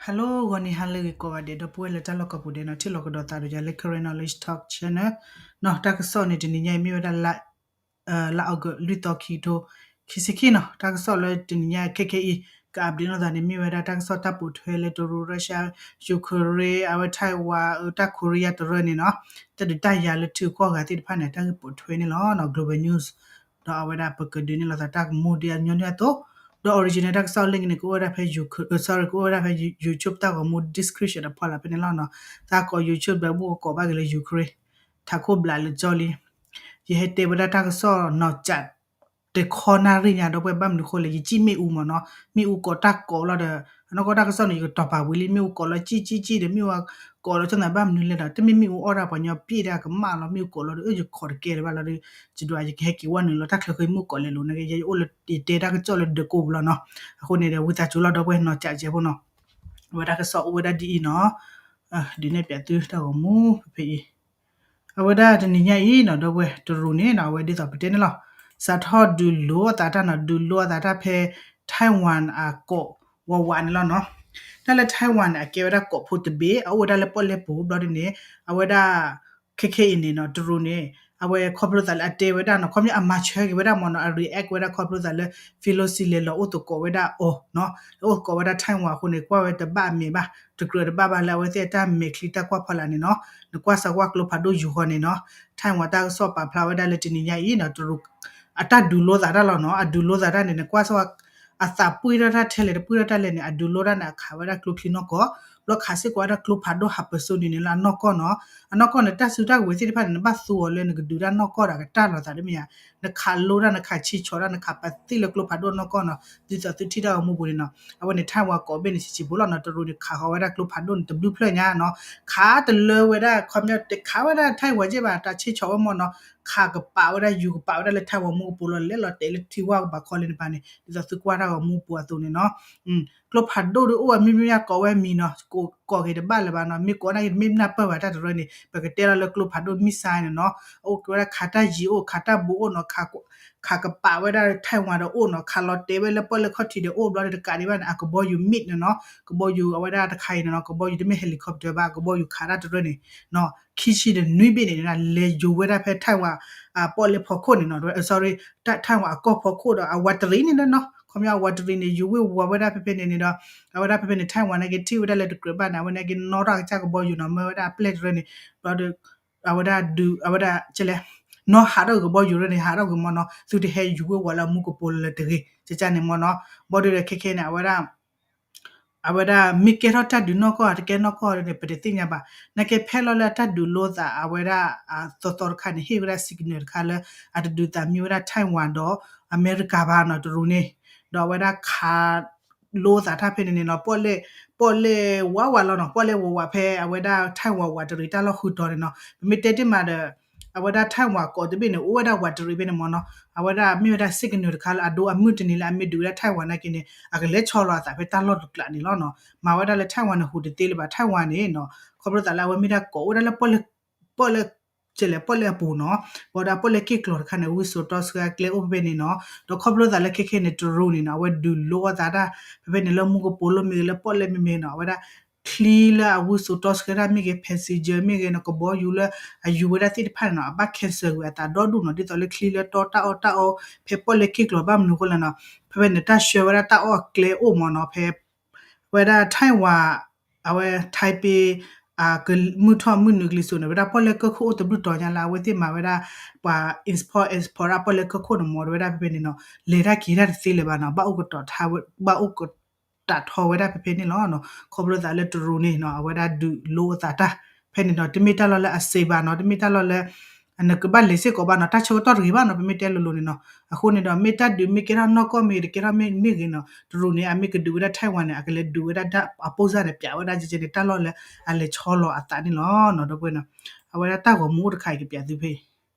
Hello ဂီၤနံၤဟါလၢအဂ့ၤကိးဂၤဒဲး ဒီပုၢ်ဝဲၢ်လၢတၢ်လီၢ်ကိးပူၤဒဲးနီၤ ထံၣ်လိာ်ကဒီးသးဒီးယၤလၢ Karen Knowledge Talk Channel နီၤ တၢ်ကစီၣ်န့ၣ် တနံၤညါအံၤမ့ၢ်ဝဲဒၣ် လါအီကူး လွံၢ်သီ ခံကထိခံဆံခံနီၤ တၢ်ကစီၣ်လၢတနံၤညါခဲခဲအံၤ က update လိာ်သးန့ၣ် မ့ၢ်ဝဲဒၣ်တၢ်ကစီၣ်တၢ်ပိာ်ထွဲလၢတရူး Russia Ukraine အဝဲ Taiwan အတၢ် Korea တရၢန့ၣ်နီၤ တၢ်ဒုးတၢ်ယၤလၢထံဂုၤကီၢ်ဂၤသ့ၣ်တဖၣ်န့ၣ် တၢ်ဂ့ၢ်ပိာ်ထွဲန့ၣ်လီၤနီၤ Global News ဒီးအဝဲဒၣ်ပကဒုးန့ၢ်လိာ်သးတၢ်ကမူဒံးအညီနုၢ်အသိး ဒီး original တၢ်ကစီၣ်လၢညါန့ၣ် ကအိၣ်ဝဲဒၣ်ဖဲ sorry ကအိၣ်ဝဲဒၣ်ဖဲ YouTube တၢ်ဂီၤမူ description အဖီလာ်ဖဲန့ၣ်လီၤနီၤ သးကိး YouTube ဒီးဘူၣ်ကကိးဘၣ်က့ၤလၢ Ukraine ထးခိၣ်ဘျးလၢကၠီလံ ယဟဲတဲဝဲဒၣ်တၢ်ကစီၣ်နီၤ တခီနၣ်ရံၣ်ညါဒီပုၢ်ဝဲၢ်ဘၣ်မနုၤဃိလဲၣ် ယစံၣ်မ့ၣ်အူမ့ၢ်နီၤ မ့ၣ်အူကိးတၢ်ကိးလီၤဒီး အနီၢ်ကီၢ်တၢ်ကစီၣ်န့ၣ် ယကတီၤပာ်ဝံၤလံ မ့ၣ်အူကိးလီၤစံၣ်စံၣ်စံၣ်ဒီး မ့ၣ်အူကိးလီၤ ကၠီၣ်သးဘၣ်မနုၤလဲၣ်ဒီး တမ့ၢ်မ့ၣ်အူအီၣ်တၢ်ပှၤညီပျဲၢ်တၢ်ကမၣ်လီၤ မ့ၣ်အူကိးလီၤဒီး အၢ ယခိးတကဲလၢၤဘၣ်လီၤဒီး ယဒွးယကဟဲက့ၤဝဲနုာ်လီၤ တၢ်ချၢဃ့မ့ၣ်အူကိးလဲၤလိာ်န့ၣ်က့ ယအိၣ်လၢယတဲတၢ်ကစီၣ်လၢဒၢးကိၢ်ပူၤလီၤနီၤ အဃိန့ၣ်ဒီး ဝံသးစူၤလီၤဒီပုၢ်ဝဲၢ်နီၤ ကးကဲဖိနီၤ အဝဲတၢ်ကစီၣ်အိၣ်ဝဲဒၣ်ဒ်အံၤနီၤ ဒုးနဲၣ်ပၠးသုတၢ်ဂီၤမူဖဲဖဲအံၤ အဝဲဒၣ်တနံၤညါအံၤနီၤ ဒီပုၢ်ဝဲၢ်တရူးန့ၣ်နီၤ အဝဲဒ်သိးပတဲန့ၣ်လီၤ စးထီၣ်ဒုးလိအသးတၢ်နီၤ ဒုးလိအသးတၢ်ဖဲ Taiwan အကိးဝးဝးန့ၣ်လီၤနီၤ တၢ်လၢ Taiwan န့ၣ် အကဲဝဲဒၣ်ကိးဖိတဘ့ၣ် အအိၣ်ဝဲဒၣ်လၢပီၣ်လဲၣ်ပူၤဘျီဒ်န့ၣ် အဝဲဒၣ် ခဲခဲအံၤန့ၣ်နီၤ တရူးန့ၣ် အဝဲခီဖျိသးလၢအတဲဝဲဒၣ်နီၤ ခီပညီအမၤဆၢက့ၤဝဲဒၣ်မ့ၢ်နီၤ အ react ဝဲဒၣ်ခီဖျိသးလၢ Pelosi လဲၤလီၤအိၣ်သကိးဝဲဒၣ်အီၤနီၤ အိၣ်သကိးဝဲဒၣ် Taiwan အဃိန့ၣ် ကွၢ်ဝဲတဘၣ်အမဲာ်ဘၣ် တကြၢးတဘၣ်ဘၣ်လၢအဝဲသ့ၣ်အတၢ်မဲာ်ချံတၢ်ကွၢ်ဖီလာ်န့ၣ်နီၤ နကွၢ်စၢၤကွၢ်ကျိဖးဒိၣ်ယူၤဃီန့ၣ်နီၤ Taiwan တၢ်ကစီၣ်ပာ်ဖျါဝဲဒၣ်လၢတနံၤညါအံၤနီၤ တရူး အတၢ်ဒုးလိသးတၢ်လီၤနီၤ အဒုးလိသးတၢ်န့ၣ် နကွၢ်စၢၤ အသးပှံၢ်ထီၣ်တၢ်ထဲလဲၣ်တပှံၢ်ထီၣ်တၢ်လဲၣ်န့ၣ် အဒုးလိတၢ်န့ၣ် အခးဝဲဒၣ်ကျိချံနီၢ်ကီၢ် ဘျီခးစ့ၢ်ကီးဝဲဒၣ်ကျိဖးဒိၣ်ဟးပၢၤစိန့ၣ်န့ၣ်လၢအနီၢ်ကီၢ်နီၤ အနီၢ်ကီၢ်န့ၣ် တၢ်စုတၢ်ကဝဲၤသ့ၣ်တဖၣ်န့ၣ် နဘၣ်သူအီၤလၢနကဒုးတၢ်နီၢ်ကီၢ်ဒီးအကတၢၢ်လိာ်သးတမ့ၢ်ဧါ နခးလိတၢ် နခးဆံးဆီးတၢ် နခးပသံၣ်လၢကျိဖးဒိၣ်နီၢ်ကီၢ်နီၤ ဒ်သိးသုထံၣ်တၢ်ဂီၤမူပူၤန့ၣ်နီၤ အဝဲန့ၣ် Taiwan ကိးဘ့ၣ်န့ၣ်ဆံးဆံးဖိလီၤနီၤ တရူးန့ၣ် ခးဃီၤဝဲဒၣ်ကျိဖးဒိၣ်န့ၣ် တဘျုးဖျၢၣ်ညါနီၤ ခးတလၢဝဲဒၣ် ခီပညီတခးဝဲဒၣ် Taiwan က့ဘၣ် တၢ်ဆံးဆီးဝဲမ့ၢ်နီၤ ခးကပာ်ဝဲဒၣ် ယူၤကပာ်ဝဲဒၣ်လၢ Taiwan မူကပိာ်လီၤ လဲၤလီၤတဲာ်လၢထံဝါကဘၣ်ခီလၢနပၤန့ၣ် ဒ်သိးသုကွၢ်တၢ်ဂီၤမူပူၤအသိးန့ၣ်နီၤ ကျိဖးဒိၣ်ဒုးအိၣ်အမ့ၢ်မ့ၢ်ညါကိးဝဲမံၤနီၤ ကိးက့ၤတဘၣ်လၢၤဘၣ်နီၤ မ့ၢ်ကိးနာ်က့တမ့ၢ်နၢ်ပၢၢ်ဘၣ်တၢ်တရၢန့ၣ် ပကတဲလီၤလၢကျိဖးဒိၣ် missile န့ၣ်နီၤ အအိၣ်က့ၤဝဲဒၣ်ခးတၢ်ယံၤအိၣ် ခးတၢ်ဘူးအိၣ်နီၤ ခးကပာ်ဝဲဒၣ် Taiwan ဒီးအိၣ်နီၤ ခးလီၤတဲာ်ဝဲလၢပီၣ်လဲၣ်ခီၣ်ထံးဒီးအိၣ်ဘျီဒီးတကးဒံးဘၣ်န့ၣ် အကဘီယူၤ missile န့ၣ်နီၤ ကဘီယူၤအဝဲဒၣ်တခါအံၤန့ၣ်နီၤ ကဘီယူၤတမ့ၢ် helicopter ဘၣ် ကဘီယူၤခးတၢ်တရၢန့ၣ်နီၤ ခံဆံဒီးနွံဘ့ၣ်န့ၣ် လဲၤယိၤဝဲဒၣ်ဖဲ Taiwan အပီၣ်လဲၣ်ဖီခိၣ်န့ၣ်နီၤ sorry Taiwan အကီၢ်ဖီခိၣ်ဒီးအဝးတရံးန့ၣ်နီၤ ခီပညီအဝးတရံးန့ၣ် ယိၤဝ့ၤဝီၤဝဲဒၣ်ဖဲဖဲန့ၣ်န့ၣ်ဒီး အဝဲဒၣ်ဖဲဖဲန့ၣ် Taiwan နာ်က့ထံၣ်ဝဲဒၣ်လၢတကြၢးဘၣ်န့ၣ် အဝဲနာ်က့နီၣ်ထီၣ်အကစၢ်ကဘီယူၤနီၤ မၢဝဲဒၣ်အပျဲၢ်တရၢန့ၣ် ဘျီဒီး အဝဲဒၣ်ဒုး အဝဲဒၣ် ကလဲၣ် နီၣ်ဟးထီၣ်ကဘီယူၤတရၢန့ၣ် ဟးထီၣ်က့ၤမ့ၢ်နီၤ သုတဟဲယိၤဝ့ၤဝီၤလၢအမူကပိာ်လၢတဂ့ၤ ကကန့ၣ်မ့ၢ်နီၤ ဘျီဒီးခဲခဲန့ၣ် အဝဲဒၣ် အဝဲဒၣ်မ့ၢ်ကဲထီၣ်တၢ်ဒုးနီၢ်ကီၢ် တကဲနီၢ်ကီၢ်န့ၣ် ပတသ့ၣ်ညါဘၣ် နာ်က့ဖဲလီၤလၢအတၢ်ဒုးလိသးအဝဲဒၣ် အသီသီတခါန့ၣ် ဟ့ၣ်ဝဲဒၣ် signal တခါလၢ အတဒုးသးမံဝဲဒၣ် Taiwan ဒီးအမဲရကၤဘၣ်နီၤ တရူးန့ၣ် ဒီးအဝဲဒၣ်ခး လိသးတၢ်ဖဲန့ၣ်န့ၣ်နီၤ ပီၣ်လဲၣ် ပီၣ်လဲၣ်ဝးဝးလီၤနီၤ ပီၣ်လဲၣ်ဝးဝးဖဲအဝဲဒၣ် Taiwan ဝးတရံးတၢ်လီၢ်ဃုတီၤန့ၣ်နီၤ ပမ့ၢ်တဲတ့ၢ်မးဒီး အဝဲဒၣ် Taiwan ကိးတဘ့ၣ်န့ၣ် အိၣ်ဝဲဒၣ်ဝးတရံးဖဲန့ၣ်မ့ၢ်နီၤ အဝဲဒၣ်မ့ၢ်ဝဲဒၣ် signal တခါလၢအဒိအမုၢ်တနံၤလၢအမ့ၢ်ဒုးဝဲဒၣ် Taiwan နာ်က့န့ၣ် အကလဲၤဆီလီၤအသးဖဲတၢ်လီၢ်တကျးန့ၣ်လီၤနီၤ မၤဝဲဒၣ်လၢ Taiwan န့ၣ် ဟူးတသ့လၢၤဘၣ် Taiwan န့ၣ်နီၤ ခီဖျိသးလၢအဝဲမ့ၢ်ဒၣ်ကိးအိၣ်ဝဲဒၣ်လၢပီၣ်လဲၣ် ပီၣ်လဲၣ် ကလဲၣ် ပီၣ်လဲၣ်အပူၤနီၤ ဘၣ်ဒီးပီၣ်လဲၣ်က့ၢ်ကျီၤတခါန့ၣ် ဝံစိာ်တီဆှၢအကျဲအိၣ်ဖဲဖဲန့ၣ်နီၤ ဒီးခီဖျိသးလၢခဲခဲန့ၣ် တရူးန့ၣ်နီၤ အဝဲဒုးလိအသးတၢ် ဖဲဖဲန့ၣ်လၢမူကပိာ်လိမ့ၢ်ဂ့ၤ လၢပီၣ်လဲၣ်မ့မ့ၢ်နီၤ အဝဲဒၣ် ချံလၢအဝံစိာ်တီဆှၢတၢ်မ့ၢ်ဂ့ၤ passenger မ့ၢ်ဂ့ၤနီၤ ကဘီယူၤလၢအယူၤဝဲဒၣ်သ့ၣ်တဖၣ်န့ၣ်နီၤ အဘၣ် cancel ကွံာ်အသးဒီဒူၣ်နီၤ ဒ်သိးလၢချံလၢတီတၢ်အီၣ်တၢ်အီ ဖဲပီၣ်လဲၣ်က့ၢ်ကျီၤဘၣ်မနုၤအဃိလဲၣ်နီၤ ဖဲဖဲန့ၣ် တၢ်ဆှၢဝဲဒၣ်တၢ်အီၣ်အကျဲအိၣ်မ့ၢ်နီၤ ဖဲ ဝဲဒၣ် Taiwan အဝဲ Taipei ကမုၢ်ထီၣ်မုၢ်နုာ်ကလံၤစိးန့ၣ် ဝဲဒၣ်ပီၣ်လဲၣ်ကၢၢ်ခိၣ်အိၣ်တဘျုးတီၤညါလၢအဝဲသ့ၣ်မၤဝဲဒၣ် ပှၤ import export ဒၣ်ပီၣ်လဲၣ်ကၢၢ်ခိၣ်န့ၣ်မ့ၢ် ဝဲဒၣ်ဖဲဖဲန့ၣ်နီၤ လဲၤတၢ်က့ၤတၢ်တသ့လၢၤဘၣ်နီၤ ဘၣ်အိၣ်ကတီၤထါဝဲ ဘၣ်အိၣ်ကတီၤထီဝဲဒၣ်ဖဲဖဲန့ၣ်လီၤနီၤ ခီဖျိသးလၢတရူးန့ၣ်နီၤ အဝဲဒၣ်ဒုးလိအသးတၢ် ဖဲန့ၣ်နီၤ တမ့ၢ်တၢ်လီၢ်လၢအစံးဘၣ်နီၤ တမ့ၢ်တၢ်လီၢ်လၢ နကဘၣ်လဲၤစ့ၢ်ကီးဘၣ်နီၤ တၢ်ဆၢကတီၢ်တဂ့ၤဘၣ်နီၤ ပမ့ၢ်တဲလိၤလိၤန့ၣ်နီၤ အဃိန့ၣ်ဒီး မ့ၢ်တၢ်ဒုးမ့ၢ်ကဲထီၣ်နီၢ်ကီၢ်မ့ၢ်ဂ့ၤ တကဲထီၣ်မ့ၢ်ဂ့ၤနီၤ တရူးန့ၣ် အမ့ၢ်ကဒုးဝဲဒၣ် Taiwan န့ၣ် အကလဲၤဒုးဝဲဒၣ်တၢ်အပိၢ်စၢ်န့ၣ် ပျးဝဲဒၣ်ကဲကဲန့ၣ် တၢ်လီၢ်လၢအလဲၤဆီလီၤအသးန့ၣ်လီၤနီၤ ဒီပုၢ်ဝဲၢ်နီၤ အဝဲဒၣ်တၢ်ဂီၤမူအိၣ်တခါအံၤကပျးသုဖဲ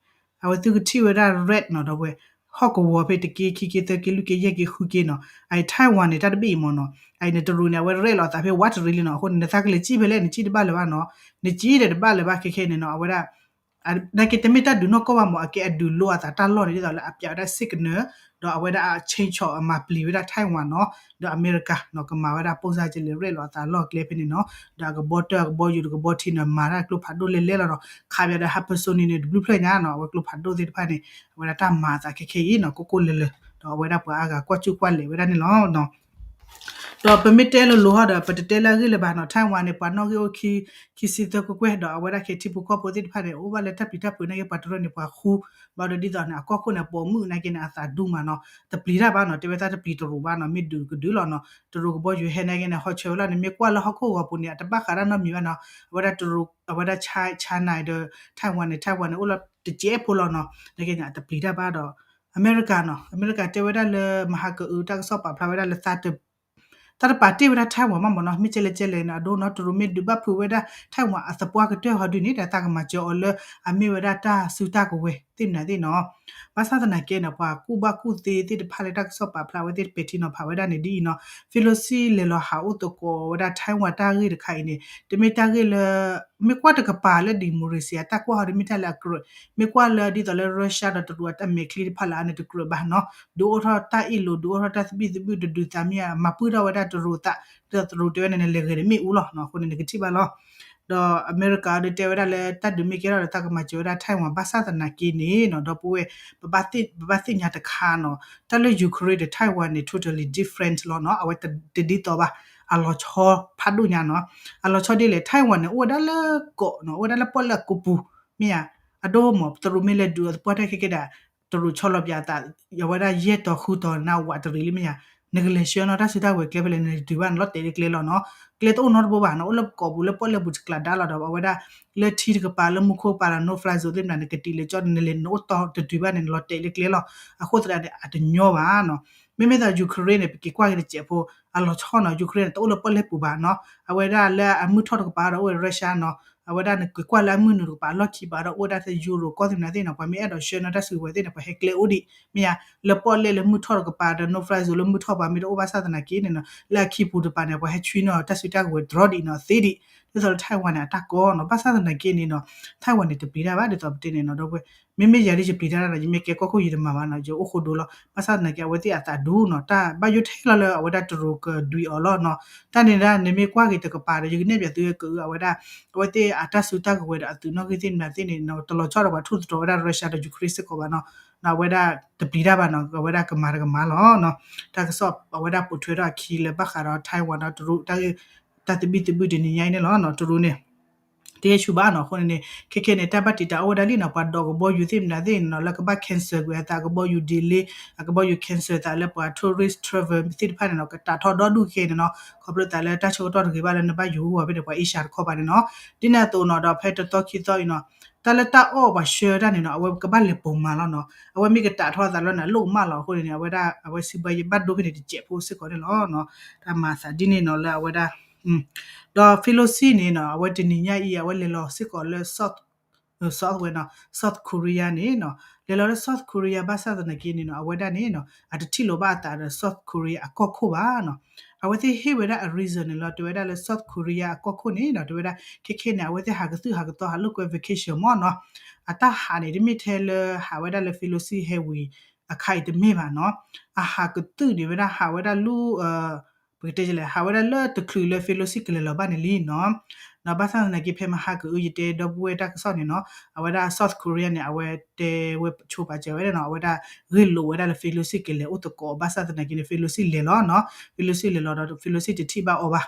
အဝဲသုကထံၣ်ဝဲဒၣ် red နီၤ ဒီပုၢ်ဝဲၢ် ဟီၣ်ကဝီၤဖဲတက့ခံက့သၢက့လွံၢ်က့ယဲၢ်က့ဃုက့နီၤ အအံၤ Taiwan န့ၣ် တၢ်တဘ့ၣ်အံၤမ့ၢ်နီၤ အအံၤန့ၣ် တရူးန့ၣ် အဝဲ red လီၤအသးဖဲဝးတရံးလံနီၤ အဃိန့ၣ် နသးကလဲၤစံၣ်ဖဲလဲၣ် နစံၣ်တဘၣ်လၢၤဘၣ်နီၤ နစံၣ်ဒီးတဘၣ်လၢၤဘၣ် ခဲခဲန့ၣ်နီၤ အဝဲဒၣ် နာ်က့တမ့ၢ်တၢ်ဒုးနီၢ်ကီၢ်ဘၣ်မး အကဲအဒုးလိအသးတၢ်လီၢ်န့ၣ် ဒ်သိးလၢအပျးဝဲဒၣ် signal ဒီးအဝဲဒၣ်အ change အမၤပျံၤဝဲဒၣ် Taiwan နီၤ ဒီးအမဲရကၤနီၤ ကမၤဝဲဒၣ် ပုံစံ ကလဲၤရဲၣ်လီၤအသးလီၢ်ကျဲဖဲန့ၣ်နီၤ ဒီးအကဘီတၢၢ်အကဘီယူၤတကဘီထံန့ၣ် မၤတၢ်ကျိဖးဒိၣ်လဲၣ်လဲၣ်လီၤနီၤ ခးပၠးဒီး hypersonic န့ၣ် တဘျုးဖျၢၣ်ညါနီၤ အဝဲကျိဖးဒိၣ်သ့ၣ်တဖၣ်န့ၣ် အဝဲဒၣ်တၢ်မၤအသးခဲခဲအံၤနီၤ ကိၢ်ကိၢ်လၢၤလၢၤ ဒီးအဝဲဒၣ်ပှၤအါဂၤကွၢ်ကၠူၣ်ကွၢ်လဲာ်ဝဲဒၣ်န့ၣ်လီၤ. ဒီးပမ့ၢ်တဲလိၤလိၤဟီဒီး ပတတဲလၢအဂ့ၢ်လၢၤဘၣ်နီၤ Taiwan န့ၣ် ပှၤနီၣ်ဂံၢ်အိၣ်ခံဆံသၢကွဲၢ်ကွဲၢ် ဒီးအဝဲဒၣ်ခဲထံဖိကီၢ်ဖိသ့ၣ်တဖၣ်န့ၣ် အိၣ်ဘၣ်လၢတၢ်ပျံၤတၢ်ဖုးနာ်က့ ပှၤတရူးန့ၣ် ပှၤဃူ ဘၣ်ဒီးဒ်သိးန့ၣ် အကီၢ်ခိၣ်န့ၣ် ပိာ်မုၣ်နာ်က့န့ၣ် အသးဒူမးနီၤ တပျံၤတၢ်ဘၣ်နီၤ တဲဝဲသးတပျံၤတရူးဘၣ်နီၤ မ့ၢ်ဒုးကဒုးလီၤနီၤ တရူးကဘီယူၤဟဲနာ်က့န့ၣ် ဟီဆၢဝဲလီၤန့ၣ် မ့ၢ်ကွၢ်လၢဟီၣ်ခိၣ်ဂီၤပူၤန့ၣ် အတဘၣ်ဃးတၢ်နီတမံၤဘၣ်နီၤ အဝဲဒၣ်တရူး အဝဲဒၣ် China ဒီး Taiwan န့ၣ် Taiwan န့ၣ် အိၣ်လၢတစဲးဖိလီၤနီၤ နာ်က့န့ၣ် အတပျံၤတၢ်ဘၣ်ဒီး အမဲရကၤနီၤ အမဲရကၤတဲဝဲဒၣ်လၢမဟါကအုးတၢ်ကစီၣ်ပာ်ဖျါဝဲဒၣ်လၢ သးတပာ်တ့ၢ်ဝဲဒၣ် Taiwan ဘၣ်မးနီၤ မ့ၢ်ကဲလဲၣ်ကဲလဲၣ်န့ၣ် အဒိနီၤ တရူးမ့ၢ်ဒုးဘၣ်ဖုးဝဲဒၣ် Taiwan အသပှၢ်ကတၢၢ်ဟီဒုန့ၣ် ဒီးသးကမၤစၢၤအီၤလၢ အမ့ၢ်ဝဲဒၣ်တၢ်စုတၢ်ကဝဲၤသ့ၣ်မနုၤသ့ၣ်နီၤ ဘၣ်ဆၣ်သနာ်က့န့ၣ် ပှၤကူၣ်ဘၣ်ကူၣ်သ့သ့ၣ်တဖၣ်လၢတၢ်ကစီၣ်ပာ်ဖျါဝဲသ့ၣ်တဖၣ်ထံနီၤဖးဝဲဒၣ်န့ၣ်ဒ်အံၤနီၤ Pelosi လဲၤလီၤဟးအိၣ်သကိးဝဲဒၣ် Taiwan တၢ်ဂ့ၢ်တခါအံၤန့ၣ် တမ့ၢ်တၢ်ဂ့ၢ်လၢ မ့ၢ်ကွၢ်တကပၤလၢ democracy အတၢ်ကွၢ်ဟီဒုမ့ၢ်တၢ်လၢအကြၢး မ့ၢ်ကွၢ်လၢဒ်သိးလၢ Russia ဒီးတရူးအတၢ်မဲာ်ချံတဖၣ်လၢအန့ၣ်တကြၢးဘၣ်နီၤ ဒုးအိၣ်ထီၣ်တၢ်အ့ၣ်လိာ် ဒုးအိၣ်ထီၣ်တၢ်သဘံၣ်သဘုၣ်တဒုးသးမ့ၢ်ဧါ မၤပှၢ်ထီၣ်ဝဲဒၣ်တရူးသး ဒ်သိးတရူးတဲဝဲန့ၣ် နလဲၤဂဲၤန့ၣ်မ့ၣ်အူလီၤနီၤ အဃိန့ၣ်နကထံၣ်ဘၣ်လီၤ ဒီးအမဲရကၤဒီးတဲဝဲဒၣ်လၢ တၢ်ဒုးမ့ၢ်ကဲထီၣ်ဒီးတၢ်ကမၤစၢၤဝဲဒၣ် Taiwan ဘၣ်ဆၣ်သနာ်က့န့ၣ်နီၤ ဒီပုၢ်ဝဲၢ် ပဘၣ်သ့ၣ်ညါတခါနီၤ တၢ်လၢ Ukraine ဒီး Taiwan န့ၣ် totally different လီၤနီၤ အဝဲတဒ်သိးဘၣ် အလီၤဆီဖးဒိၣ်ညါနီၤ အလီၤဆီဒ်လဲၣ် Taiwan န့ၣ် အိၣ်ဝဲဒၣ်လၢကီးနီၤ အိၣ်ဝဲဒၣ်လၢပီၣ်လဲၣ်ကိးပူၤ မ့ၢ်ဧါ အဒိမး တရူးမ့ၢ်လဲၤဒုးအသပှၢ်တၢၢ်ခဲကဲဒၣ် တရူးဆီလီၤပၠးအသး အဝဲဒၣ်ယဲၢ်တီၤဃုတီၤနၢ်ဝးတရံးလံမ့ၢ်ဧါ နကလဲၤဆှၢနီၤ တၢ်စုတၢ်ကဝဲၤကျဲဖဲလဲၣ် နတတုၤဘၣ်န့ၣ် လီၤတဲာ်လၢကျဲလီၤနီၤ ကျဲတအိၣ်နီတဘိဘၣ်နီၤ အိၣ်လၢပကိးပူၤလၢပီၣ်လဲၣ်ပူၤတကျးဒါလီၤဒီး အဝဲဒၣ် လၢထံတကပၤလၢမူခိၣ်ကပၤဒီး no fly zone သ့ၣ်မနုၤ နကတံာ်လဲၤကၠီ နလဲၤနအိၣ်တီၤတတုၤဘၣ်န့ၣ် နလီၤတဲာ်လၢကျဲလီၤ အဃိသတးန့ၣ် အတညီဘၣ်နီၤ မ့မ့ၢ်သိး Ukraine န့ၣ် ပက့ၤကွၢ်က့ၤတစဲးဖိ အလီၤဆီနီၤ Ukraine န့ၣ် တအိၣ်လၢပီၣ်လဲၣ်ပူၤဘၣ်နီၤ အဝဲဒၣ်လၢအမုၢ်ထီၣ်တကပၤဒီးအိၣ်ဝဲ Russia နီၤ အဝဲဒၣ်နက့ၤကွၢ်လၢအမုၢ်နုာ်တကပၤ အလီၢ်ခံဘၣ်ဒီးအိၣ်ဝဲဒၣ်သ့ Euro ကီၢ်သ့ၣ်မနုၤသ့ၣ်နီၤ ပှၤမ့ၢ်အဲၣ်ဒိးဆှၢနီၤတၢ်စုကဝဲၤသ့ၣ်န့ၣ် ပှၤဟဲကျဲအိၣ်ဒံး မ့ၢ်ဧါ လၢပီၣ်လဲၣ်လၢမုၢ်ထီၣ်တကပၤဒီး no fly zone လၢမုၢ်ထီၣ်ပှၤမ့ၢ်တအိၣ်ဘၣ်ဆၣ်သနာ်က့န့ၣ်နီၤ လၢအခံပူၤတပၤန့ၣ် ပှၤဟဲဆွံနီၤတၢ်စုတၢ်ကဝဲၤတြီဒံးနီၤသ့ဒံး ဒ်သိးလၢ Taiwan န့ၣ် အတၢ်ကီနီၤ ဘၣ်ဆၣ်သနာ်က့န့ၣ်နီၤ Taiwan န့ၣ် တပျံၤတၢ်ဘၣ်ဒ်သိးပတဲန့ၣ်နီၤ ဒီပုၢ်ဝဲၢ် မ့မ့ၢ်ယၤဒ်ယပျံၤတၢ်နီၤ ယမ့ၢ်ကဲကီၢ်ခိၣ်ယတမၤဘၣ်နီၤ ယအိၣ်ဃိဒိလီၤ ဘၣ်ဆၣ်သနာ်က့ အဝဲသ့ၣ်အသးဒူနီၤ တၢ်ဘၣ်ယိၣ်ထဲလီၤလၢအဝဲဒၣ်တရူးကဒွံးအီၤလီၤနီၤ တၢ်န့ၣ်ဒၣ် နမ့ၢ်ကွၢ်က့ၤတကပၤဒီး ယကနဲၣ်ပၠးသုကအု အဝဲဒၣ် အဝဲသ့ၣ်အတၢ်စုတၢ်ကဝဲၤဒီးအသုးနီၣ်ဂံၢ်သ့ၣ်မနုၤသ့ၣ်န့ၣ်နီၤ တလီၤဆီဒီးပှၤထိၣ်သတြီၤဝဲဒၣ် Russia ဒီး Ukraine စ့ၢ်ကီးဘၣ်နီၤ အဝဲဒၣ်တပျံၤတၢ်ဘၣ်နီၤ အဝဲဒၣ်ကမၤတကမၤလီၤနီၤ တၢ်ကစီၣ်အဝဲဒၣ်ပိာ်ထွဲထီၣ်အခံလၢဘၣ်ဃးဒီး Taiwan ဒီးတရူး တၢ်သဘံၣ်သဘုၣ်တနံၤညါအံၤန့ၣ်လီၤနီၤ တရူးန့ၣ် တဟဲဆူၣ်ဘၣ်နီၤ အဃိန့ၣ်န့ၣ် ခဲခဲန့ၣ် တၢ်ဘၣ်တံာ်တာ်အိၣ်ဝဲဒၣ်လံနီၤ ပှၤဒိးကဘီယူၤသ့ၣ်မနုၤသ့ၣ်န့ၣ်နီၤ လၢကဘၣ် cancel ကွံာ်အသးကဘီယူၤ delay အကဘီယူၤ cancel သးလၢပှၤ tourist travel သ့ၣ်တဖၣ်န့ၣ်နီၤ ကတးထီၣ်ဒီဒူၣ်ခဲန့ၣ်နီၤ ခီဖျိသးလၢတၢ်ဆၢကတီၢ်တဂ့ၤဘၣ်လၢနဘၣ်ယိၤဟူဝဲဖဲန့ၣ် ပှၤ Asia တခီပၤန့ၣ်နီၤ ဒ်န့ၣ်အသိးနီၤ ဒီးဖဲတသီခံသီအံၤနီၤ တၢ်လၢတၢ်အီၣ်ပှၤဆှၢတၢ်န့ၣ်နီၤ အဝဲကဘၣ်လဲၤပိာ်မၤလီၤနီၤ အဝဲမ့ၢ်ကတးထီၣ်အသးလၢန့ၣ် အလိၣ်ကမၣ်လီၤ အဃိန့ၣ်န့ၣ် အဝဲဒၣ် အဝဲစံးဘၣ်ယဘၣ်ဒိဖဲန့ၣ်တစဲးဖိစ့ၢ်ကီးန့ၣ်လီၤနီၤ တၢ်မၤအသးဒ်န့ၣ်နီၤ လၢအဝဲဒၣ် ဒီး Pelosi န့ၣ်နီၤ အဝဲတနံၤညါအံၤ အဝဲလဲၤလီၤစ့ၢ်ကီးလၢ South South ဝဲနီၤ South Korea န့ၣ်နီၤ လဲၤလီၤလၢ South Korea ဘၣ်ဆၣ်သနာ်က့န့ၣ်နီၤ အဝဲဒၣ်န့ၣ်နီၤ အတထံၣ်လိာ်ဘၣ်အသးဒီး South Korea အကီၢ်ခိၣ်ဘၣ်နီၤ အဝဲသ့ၣ်ဟ့ၣ်ဝဲဒၣ်အ reason န့ၣ်လီၤ တဲဝဲဒၣ်လၢ South Korea အကီၢ်ခိၣ်န့ၣ်နီၤ တဲဝဲဒၣ် ခဲခဲန့ၣ် အဝဲသ့ၣ်ဟးကသုၣ်ဟးကသီ ဟးလိာ်ကွဲ vacation မ့ၢ်နီၤ အတၢ်ဟးန့ၣ် တမ့ၢ်ထဲလၢဟးဝဲဒၣ်လၢ Pelosi ဟဲဝံၤအခါအံၤတမ့ၢ်ဘၣ်နီၤ အဟးကသုၣ်န့ၣ်ဝဲဒၣ် ဟးဝဲဒၣ်လၢ ပကတဲလဲၣ် ဟးဝဲဒၣ်လၢတချုးလၢ Pelosi ကလဲၤလီၤဘၣ်န့ၣ်လံနီၤ ဒီးဘၣ်ဆၣ်သနာ်က့ ဖဲမဟါကအု ယတဲဒီပုၢ်ဝဲၢ်တၢ်ကစီၣ်န့ၣ်နီၤ အဝဲဒၣ် South Korea န့ၣ် အဝဲတဲဝဲဆိပာ်စၢၤဝဲဒၣ်နီၤ အဝဲဒၣ်ဂ့ၢ်လိာ်ဝဲဒၣ်လၢ Pelosi ကလဲၤအိၣ်သကိး ဘၣ်ဆၣ်သနာ်က့န့ၣ် Pelosi လဲၤလီၤနီၤ Pelosi လဲၤလီၤဒီး Pelosi တထံၣ်ဘၣ်အီၤဘၣ်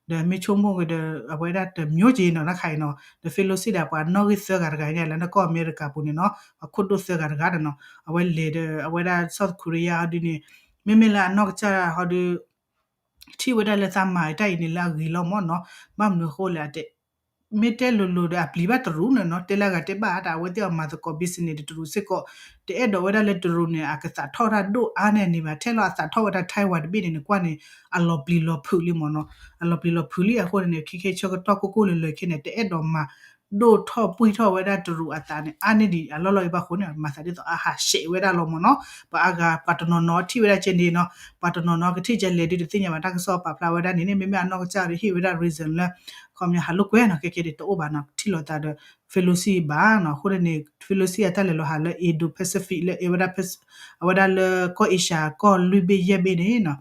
ဒီးမ့ၢ်ဆိကမိၣ်က့ၤဒီး အဝဲဒၣ်တမျိုးက့ၤနီၤ တၢ်ခါအံၤနီၤ ဒီး Pelosi ဒီးပှၤနီၣ်ဂံၢ်သၢဂၤတဂၤန့ၣ် လၢနကီၢ်အမဲရကၤပူၤန့ၣ်နီၤ ပှၤခိၣ်ဒိၣ်သၢဂၤတဂၤဒီးနီၤ အဝဲလဲၤဒီး အဝဲဒၣ် South Korea ဟီဒုန့ၣ် မ့မ့ၢ်လၢအနီၢ်ကစၢ်ဟီဒု ထံၣ်ဝဲဒၣ်လၢသးမၤတၢ်အံၤန့ၣ်လၢအဂ့ၤလီၤမ့ၢ်နီၤ ဘၣ်မနုၤအဃိလဲၣ် မ့ၢ်တဲလိၤလိၤဒီးအပျံၤဘၣ်တရူးန့ၣ်နီၤ တဲလၢအဂၤတဲဘၣ်တၢ် အဝဲသ့ၣ်အီၤမၤသကိး business ဒီးတရူးစ့ၢ်ကီး တအဲၣ်ဒိးဝဲဒၣ်လၢတရူးန့ၣ် အကသးထီၣ်တၢ်ဒိၣ်အါန့ၢ်န့ၣ်ဘၣ် ထဲလီၤအသးထီၣ်ဝဲဒၣ် Taiwan တဘ့ၣ်န့ၣ် နကွၢ်န့ၣ် အလီၤပျံၤလီၤဖုးလံမ့ၢ်နီၤ အလီၤပျံၤလီၤဖုးလံအဃိန့ၣ် ခဲခဲဆၢကတီၢ်ကိၢ်ကိၢ်လၢၤလၢၤခဲန့ၣ် တအဲၣ်ဒိးမၤ ဒိၣ်ထီၣ်ပှံၢ်ထီၣ်ဝဲဒၣ်တရူးအသးန့ၣ် အါန့ၢ်ဒံးအလီၢ်လီၢ်အံၤဘၣ်အဃိန့ၣ် မၤသးဒ်သိးအဟးဆှဲးဝဲဒၣ်လီၤမ့ၢ်နီၤ. ပှၤအါဂၤ ပှၤတနီၤနီၤထံၣ်ဝဲဒၣ်ကဲန့ၣ်နီၤ, ပှၤတနီၤနီၤကထံၣ်ကဲလဲၣ်ဒ်တသ့ၣ်ညါဘၣ် တၢ်ကစီၣ်ပာ်ဖျါဝဲဒၣ်န့ၣ်န့ၣ် မ့မ့ၢ်အနီၢ်ကစၢ်ဒီးဟ့ၣ်ဝဲဒၣ် reason လၢ ခီပညီဟးလိာ်ကွဲနီၤ ကဲကဲဒ်တအိၣ်ဘၣ်နီၤ ထံၣ်လိာ်သးဒီး Pelosi ဘၣ်နီၤ. အဃိန့ၣ် Pelosi အတၢ်လဲၤလီၤဟးလၢ Indo-Pacific လၢအဝဲဒၣ် အဝဲဒၣ်လၢကီၢ် Asia ကီၢ်လွံၢ်ဘ့ၣ်ယဲၢ်ဘ့ၣ်န့ၣ်နီၤ,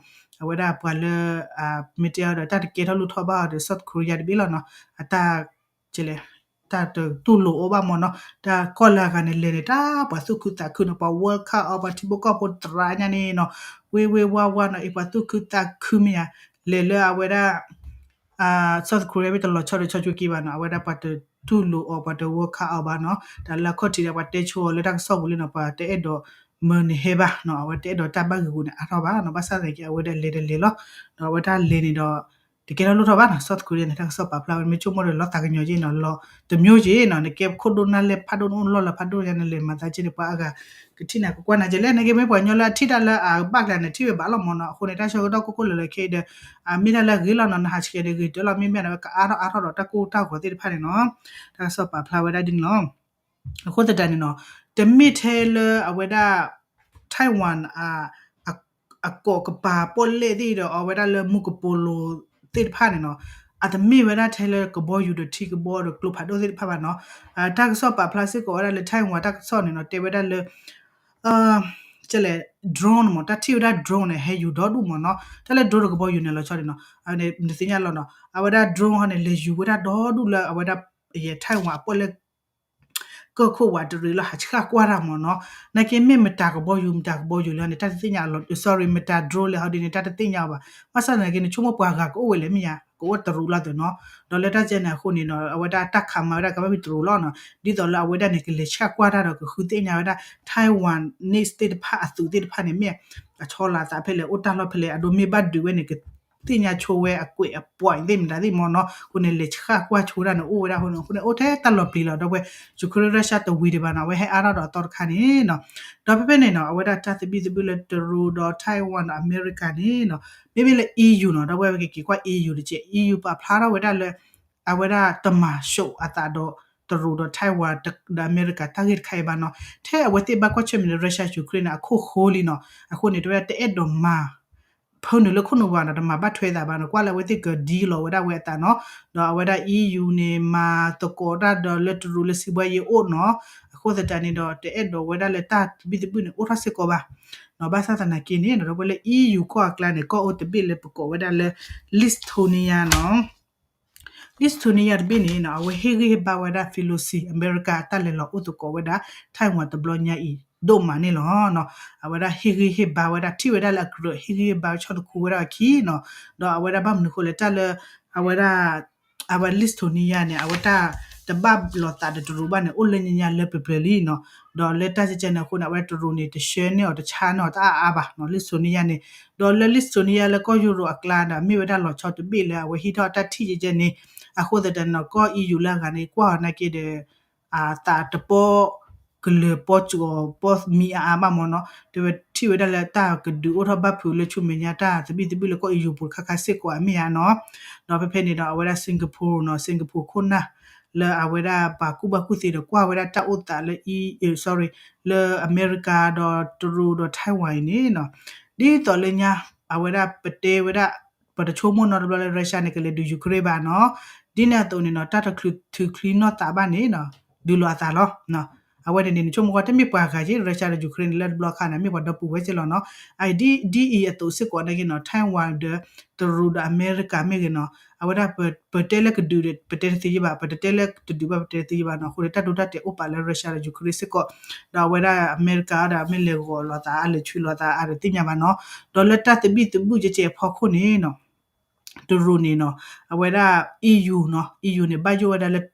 အဝဲဒၣ်ပှၤလၢ မ့ၢ်တဲအီၤဒီးတၢ်တကဲထီၣ်လိၣ်ထီၣ်ဘၣ်အီၤဒီး South Korea တဘ့ၣ်လီၤနီၤ, အတၢ် ကဲလဲၣ် တၢ်တတူၢ်လိာ်အီၤဘၣ်မ့ၢ်နီၤ. တၢ်ကီၢ်လၢအဂၤန့ၣ် လဲၤန့ၣ် တၢ်ပှၤသူၣ်ခုသးခုနီၤ, ပှၤ welcome အီၤ ပှၤထံဖိကီၢ်ဖိသရၣ်ညါန့ၣ်နီၤ, ဝ့ဝ့ဝါဝါနီၤ, အံၤပှၤသူၣ်ခုသးခု မ့ၢ်ဧါ, လဲၤလၢအဝဲဒၣ် South Korea မ့ၢ်တလီၤဆီဒီးဆီဆိက့ဘၣ်နီၤ, အဝဲဒၣ်ပှၤတတူၢ်လိာ်အီၤ ပှၤတ welcome အီၤဘၣ်နီၤ. တၢ်လၢအခီၣ်ထံးဒီးပှၤတဲဆိအီၤလၢတၢ်ကစီၣ်ပူၤလံနီၤ, ပှၤတအဲၣ်ဒိးမၢနုာ်ဟဲဘၣ်နီၤ, အဝဲတအဲၣ်ဒိးတၢ်ဘၣ်ဂ့ၤပူၤန့ၣ်အါထီၣ်ဘၣ်နီၤ, ဘၣ်ဆၣ်သနာ်က့ အဝဲဒၣ်လဲၤတလဲၤလီၤ. ဒီးအဝဲတၢ်လဲၤန့ၣ်ဒီး တကဲထီၣ်လိၣ်ထီၣ်ဘၣ်နီၤ, South Korea န့ၣ် တၢ်ကစီၣ်ပာ်ဖျါဝဲ မ့ၢ်ဆိကမိၣ်ဒီးလီၤသးကညီၤက့နီၤ, လီၤတမျိုးက့နီၤ, နကဲခိၣ်ဒိၣ်နၢ်လဲၢ်ဖးဒိၣ် နအိၣ်လီၢ်လၢဖးဒိၣ်ညါ နလဲၤမၤသးက့န့ၣ် ပှၤအါဂၤ ကထံၣ်နၤကကွၢ်နၤကဲလဲၣ်, နကဲမ့ၢ်ပှၤကညီလၢအထံၣ်တၢ်လၢအဘၣ်ကျါန့ၣ် ထံၣ်ဝဲဘၣ်လီၤမ့ၢ်နီၤ. အဃိန့ၣ် တၢ်ဆၢကတီၢ်ခိၣ်ခိၣ်လၢလၢခဲအံၤဒီး အမ့ၢ်တၢ်လၢအဂ့ၤလီၤနီၤ, နဟးဆှဲးဒီးဂ့ၤတၢၢ်လီၤ, မ့မ့ၢ်န့ၣ် ကအါထီၣ်အါထီၣ်ဒီးတၢ်ကိၢ်တၢ်ဂီၤသ့ၣ်တဖၣ်န့ၣ်နီၤ, တၢ်ကစီၣ်ပာ်ဖျါဝဲဒၣ်ဒ်န့ၣ်လီၤ. အဃိသတးန့ၣ်နီၤ, တမ့ၢ်ထဲလၢအဝဲဒၣ် Taiwan အ အကိးကပၤပီၣ်လဲၣ်သ့ၣ်ဒီး အဝဲဒၣ်လၢမူကပိာ်လိၤသ့ၣ်တဖၣ်န့ၣ်နီၤ, အတမ့ၢ်ဝဲဒၣ်ထဲလၢကဘီယူၤဒီးထံကဘီဒီးကျိဖးဒိၣ်သ့ၣ်တဖၣ်ဘၣ်နီၤ. တၢ်ကစီၣ်ပာ်ဖျါစ့ၢ်ကီးဝဲဒၣ်လၢ Taiwan တၢ်ကစီၣ်န့ၣ်နီၤ, တဲဝဲဒၣ်လၢ ကဲလဲၣ် drone မ့ၢ် တၢ်ထံၣ်ဝဲဒၣ် drone န့ၣ် ဟဲယူၤဒီဒူၣ်မ့ၢ်နီၤ, တၢ်လၢ drone ဒီးကဘီယူၤန့ၣ်လီၤဆီန့ၣ်နီၤ, နသ့ၣ်ညါလီၤနီၤ, အဝဲဒၣ် drone ဟီန့ၣ် လဲၤယူၤဝဲဒၣ်ဒီဒူၣ်လၢအဝဲဒၣ် ယဲ Taiwan အပီၣ်လဲၣ် ကၢၢ်ခိၣ်ဝးတရံးလၢဟးဆှၣ်ကွၢ်တၢ်မ့ၢ်နီၤ, နာ်က့မ့ၢ်မတၤကဘီယူၤ မတၤကဘီယူၤလဲၣ်န့ၣ် တၢ်တသ့ၣ်ညါ, sorry မတၤ drone လဲၣ်ဟီဒ်န့ၣ် တၢ်တသ့ၣ်ညါအီၤဘၣ်. ဘၣ်ဆၣ်သနာ်က့န့ၣ် ဆိကမိၣ်ပှၤဂၤကအိၣ်ဝဲလဲၣ်မ့ၢ်ဧါ, ကအိၣ်တရူးလီၤသ့ၣ်နီၤ. ဒီးလၢတၢ်ကဲန့ၣ်အဃိန့ၣ်နီၤ အဝဲဒၣ်တၢ်ခးမၤဝဲဒၣ်ကဘၣ်ဖံးတရူးလီၤနီၤ, ဒ်သိးလၢအဝဲဒၣ်န့ၣ် ကလဲၤဆှၣ်ကွၢ်တၢ်ဒီးကဃုသ့ၣ်ညါဝဲဒၣ် Taiwanese သ့ၣ်တဖၣ်အသုးသ့ၣ်တဖၣ်န့ၣ် မ့ၢ်အဆီလီၤအသးဖဲလဲၣ် အိၣ်တၢ်လီၢ်ဖဲလဲၣ် အဒိမ့ၢ်ဘၣ်ဒုးဝဲန့ၣ် ကသ့ၣ်ညါဆိဝဲအကွဲးအပွးသ့ၣ်မတၤသ့ၣ်မ့ၢ်နီၤ, အဃိန့ၣ် လဲၤဆှၣ်ကွၢ်ဆိဒၣ်န့ၣ် အိၣ်ဝဲဒၣ်အဃိန့ၣ် အဃိန့ၣ် အိၣ်ထဲတၢ်လီၤပျံၤလီၤ ဒီပုၢ်ဝဲၢ် Ukraine Russia တဝံၤဒံးဘၣ်နီၤ, အဝဲဟဲအါထီၣ်ဒီးအသီတခါန့ၣ်နီၤ, ဒီးဖဲဖဲန့ၣ်နီၤ အဝဲဒၣ်တၢ်သဘံၣ်သဘုၣ်လၢတရူးဒီး Taiwan ဒီးအမဲရကၤန့ၣ်နီၤ, မ့မ့ၢ်လၢ EU နီၤ ဒီပုၢ်ဝဲၢ် ပကက့ၤကွၢ် EU တက့ၢ် EU ပာ်ဖျါထီၣ်ဝဲဒၣ်လၢ အဝဲဒၣ်တမၤၡိးအသးဒီးတရူးဒီး Taiwan ဒီးအမဲရကၤတၢ်ဂ့ၢ်တခါအံၤဘၣ်နီၤ, ထဲအဝဲသ့ၣ်ဘၣ်ကွၢ်ဆၢၣ်မဲာ်န့ၣ် Russia Ukraine န့ၣ် အခိၣ်ဃိလံနီၤ, အဃိန့ၣ် တဲဝဲဒၣ်တအဲၣ်ဒိးမၤ ဖၢနုာ်လၢခိၣ်နူာ်ပူၤဘၣ်နီၤ, တမၤဘၣ်ထွဲသးဘၣ်နီၤ, ကွၢ်လၢအဝဲသ့ၣ်ကဒ်လီၤဝဲဒၣ်ဝဲအသးနီၤ, ဒီးအဝဲဒၣ် EU န့ၣ် မၤသကိးတၢ်ဒီးလၢတရူးလၢစံးဘှါယံၤအိၣ်နီၤ, အဃိသတးန့ၣ်ဒီး တအဲၣ်ဒိးဝဲဒၣ်လၢတၢ်သဘံၣ်သဘုၣ်န့ၣ် အိၣ်ထီၣ်စ့ၢ်ကီးဘၣ်နီၤ, ဘၣ်ဆၣ်သနာ်က့န့ၣ် ဒီပုၢ်ဝဲၢ်လၢ EU ကီၢ်အကျါန့ၣ် ကီၢ်အိၣ်တဘ့ၣ်လၢပကိးဝဲဒၣ်လၢ Lithuania နီၤ Lithuania တဘ့ၣ်န့ၣ်နီၤ အဝဲဟ့ၣ်ဂံၢ်ဟ့ၣ်ဘါဝဲဒၣ် Pelosi အမဲရကၤတၢ်လဲၤလီၤအိၣ်သကိးဝဲဒၣ် Taiwan တဘျီညါအံၤ ဒိၣ်မးန့ၣ်လီၤနီၤ, အဝဲဒၣ်ဟ့ၣ်ဂံၢ်ဟ့ၣ်ဘါဝဲဒၣ် ထံၣ်ဝဲဒၣ်လၢအကြၢး ဟ့ၣ်ဂံၢ်ဟ့ၣ်ဘါဝဲဆီၣ်တခူဝဲဒၣ်အခံနီၤ, ဒီးအဝဲဒၣ်ဘၣ်မနုၤဃိလဲၣ် တၢ်လၢ အဝဲဒၣ် အဝဲ Lithuania န့ၣ် အဝဲတၢ်တဘၣ်လိာ်သးဒီးတရူးဘၣ်န့ၣ် အိၣ်လၢညါညါလၢပျၢၤပျၢၤလံနီၤ, ဒီးလၢတၢ်ကဲကဲန့ၣ်အဃိန့ၣ် အဝဲဒၣ်တရူးန့ၣ် တဆှၢန့ၢ်အီၤတအါအါဘၣ်နီၤ Lithuania န့ၣ်, ဒီးလၢ Lithuania လၢကီၢ်ယူရိးအကျါဒီး မ့ၢ်ဝဲဒၣ်လီၤဆီတဘ့ၣ်လၢအဝဲဟ့ၣ်ထီၣ်တၢ်ထံၣ်ကဲကဲန့ၣ်, အဃိသတးန့ၣ်နီၤ ကီၢ် EU လၢအဂၤန့ၣ် ကွၢ်အီၤနာ်က့ဒီး အသးတပီၢ်ကလၢၤပီၢ်စှီၤပီၢ်မံအါအါဘၣ်မ့ၢ်နီၤ, တဲဝဲထံၣ်ဝဲဒၣ်လၢတၢ်ကဒုးအိၣ်ထီၣ်ဘၣ်ဖုးလၢဆူမဲာ်ညါတၢ်သဘံၣ်သဘုၣ်လၢကီၢ် EU ပူၤတခါခါစ့ၢ်ကီးအမ့ၢ်ဧါနီၤ, ဒီးဖဲဖဲန့ၣ်ဒီး အဝဲဒၣ် Singapore နီၤ Singapore ခိၣ်နၢ် လၢအဝဲဒၣ်ပှၤကူၣ်ဘၣ်ကူၣ်သ့ဒီးကွၢ်ဝဲဒၣ်တၢ်အိၣ်သးလၢ sorry လၢအမဲရကၤဒီးတရူးဒီး Taiwan အံၤန့ၣ်နီၤ, ဒ်သိးလၢညါ အဝဲဒၣ်ပတဲဝဲဒၣ် ပတဆိကမိၣ်နီတဘျီလၢ Russia န့ၣ် ကလဲၤဒုး Ukraine ဘၣ်နီၤ, ဒ်န့ၣ်အသိးန့ၣ်နီၤ တၢ်တချုးထုးချံနီၢ်သးဘၣ်န့ၣ်နီၤ ဒုးလိာ်အသးလီၤ. အဝဲန့ၣ်န့ၣ် နဆိကမိၣ်ကွၢ် တမ့ၢ်ပှၤဂၤက့ Russia ဒီး Ukraine န့ၣ် လၢတဘျီခါန့ၣ် မ့ၢ်ပှၤဒီပုၢ်ဝဲၢ်က့လီၤနီၤ, အဒ်အံၤအသိးစ့ၢ်ကီးနာ်က့နီၤ Taiwan ဒီး တရူးဒီးအမဲရကၤမ့ၢ်ဂ့ၤနီၤ အဝဲဒၣ်ပတဲလၢကဒုးဒီး ပတဲတသ့ယဘၣ်, ပတတဲလၢတဒုးဘၣ် ပတဲတသ့ယဘၣ်နီၤ, အဃိန့ၣ် တၢ်ဒိတၢ်တဲာ်အိၣ်ပာ်လၢ Russia ဒီး Ukraine စ့ၢ်ကီး, ဒီးအဝဲဒၣ်အမဲရကၤဒီးမ့ၢ်လဲၤဂီၤလိာ်သးအါလဲၤဆွံလိာ်သးအါဒီးသ့ၣ်ညါဘၣ်နီၤ, ဒီးလၢတၢ်သဘံၣ်သဘုၣ်ကဲကဲအဖီခိၣ်န့ၣ်နီၤ တရူးန့ၣ်နီၤ အဝဲဒၣ် EU နီၤ EU န့ၣ် ဘၣ်ယိၣ်ဝဲဒၣ်လၢ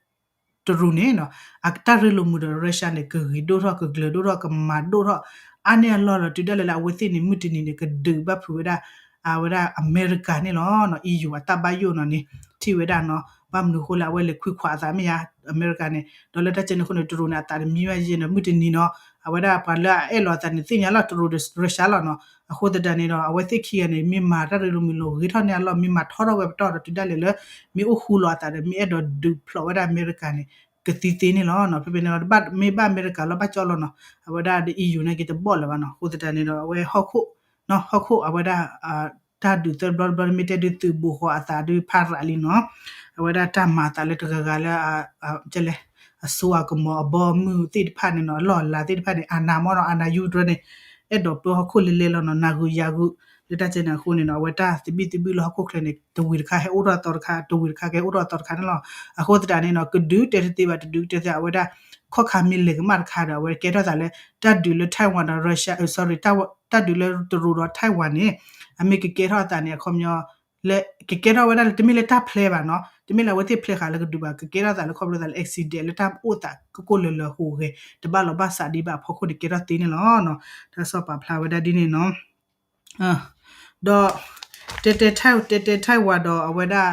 တရူးန့ၣ်နီၤ အတၢ်ရ့လိာ်မုာ်ဒီး Russia န့ၣ် ကဂ့ၤဒိၣ်ထီၣ် ကကျၢၤဒိၣ်ထီၣ် ကမၤဒိၣ်ထီၣ် အါန့ၢ်အလီၢ်လီၤ တုၤဒၣ်လဲာ်လၢအဝဲသ့ၣ်န့ၣ် မုၢ်တနံၤန့ၣ် ကဒုးဘၣ်ဖုးဝဲဒၣ် အဝဲဒၣ်အမဲရကၤန့ၣ်လီၤနီၤ, EU အတၢ်ဘၣ်ယိၣ်နီၤန့ၣ် ထံၣ်ဝဲဒၣ်နီၤ ဘၣ်မနုၤဃိလၢအဝဲလဲၤခွံခွးအသးမ့ၢ်ဧါ အမဲရကၤန့ၣ် ဒီးလၢတၢ်ကဲန့ၣ်အဃိန့ၣ် တရူးန့ၣ် အသးတမံဘၣ်ယဲၢ်နီၤ မုၢ်တနံၤနီၤ အဝဲဒၣ်ပှၤလၢအအဲၣ်လိာ်အသးန့ၣ် သ့ၣ်ညါလီၤ တရူးဒီး Russia လီၤနီၤ, အဃိသတးန့ၣ်ဒီး အဝဲသ့ၣ်ခံဂၤန့ၣ် မ့ၢ်မၤတၢ်ရ့လိာ်မုာ်လိာ်ဂ့ၤထီၣ်န့ၢ်အလီၢ် မ့ၢ်မၤထီထီၣ်ဝဲပတီၢ်ဒီးတုၤဒၣ်လဲာ်လၢ မ့ၢ်အိၣ်ဃူလိာ်အသးဒီး မ့ၢ်အဲၣ်ဒိးဒုးဖျိးဝဲဒၣ်အမဲရကၤန့ၣ် ကသံသ့န့ၣ်လီၤ. ဖဲဖဲန့ၣ်လီၤ တဘၣ်မ့ၢ်ဘၣ်အမဲရကၤလီၤဘၣ်ကၠီလီၤနီၤ, အဝဲဒၣ်ဒီး E U န့ၣ်က့ၤတဘီၣ်လၢၤဘၣ်နီၤ. အဃိသတးန့ၣ်ဒီး အဝဲဟီၣ်ခိၣ် ဟီၣ်ခိၣ်အဝဲဒၣ် တၢ်ဒုးသၢဘျီတဘျီမ့ၢ်တဲဒုးသုးဘူးဃီအသးဒုးဖးရးလံနီၤ. အဝဲဒၣ်တၢ်မၤအသးလၢတဂၤဂၤလၢ ကလဲၣ် အစိအကမီၤအဘီအမုၢ်သ့ၣ်တဖၣ်န့ၣ်နီၤ, အလီၢ်အလၤသ့ၣ်တဖၣ်န့ၣ် အနးမ့ၢ်နီၤ, အနးယူၢ်တြီန့ၣ် အဲၣ်ဒိးပၢဟီၣ်ခိၣ်လဲၤလဲၤလီၤနီၤ, နၢ်ဂုၤယၤဂုၤ လၢတၢ်ကဲန့ၣ်အဃိန့ၣ်နီၤ, အဝဲတၢ်သဘံၣ်သဘုၣ်လၢဟီၣ်ခိၣ်ချၢန့ၣ် တဝံၤတခါဟဲအိၣ်ထီၣ်အသီတခါ, တဝံၤတခါကဟဲအိၣ်ထီၣ်အသီတခါန့ၣ်လီၤ. အဃိသတးန့ၣ်နီၤ ကဒုးတဲတသ့ဘၣ်, တဒုးတဲသ့ အဝဲဒၣ် ခီၣ်ခါမ့ၢ်လဲၤကမၣ်တခါဒီး အဝဲကဲထီၣ်သးလၢ တၢ်ဒုးလၢ Taiwan ဒီး Russia, sorry, တၢ်ဒုးလၢတရူးဒီး Taiwan န့ၣ် အမ့ၢ်ကကဲထီၣ်အသးန့ၣ် အခီပညီ လၢ ကကဲထီၣ်ဝဲဒၣ်လၢ တမ့ၢ်လၢတၢ်ဖျဲဘၣ်နီၤ, တမ့ၢ်လၢအဝဲသ့ၣ်ဖျဲဃာ်လၢကဒုးဘၣ်, ကကဲထီၣ်သးလၢခီဖျိသးလၢ accident လၢတၢ်အိၣ်သးကကိၢ်လၢလၢဟူးဂဲၤ တဘၣ်လီၤဘၣ်စးဒံးဘၣ်အဖီခိၣ်န့ၣ် ကဲထီၣ်သ့န့ၣ်လီၤ. တၢ်ကစီၣ်ပာ်ဖျါဝဲဒၣ်ဒ်န့ၣ်နီၤ. ဒီး တဲတဲ Taiwan ဒီးအဝဲဒၣ်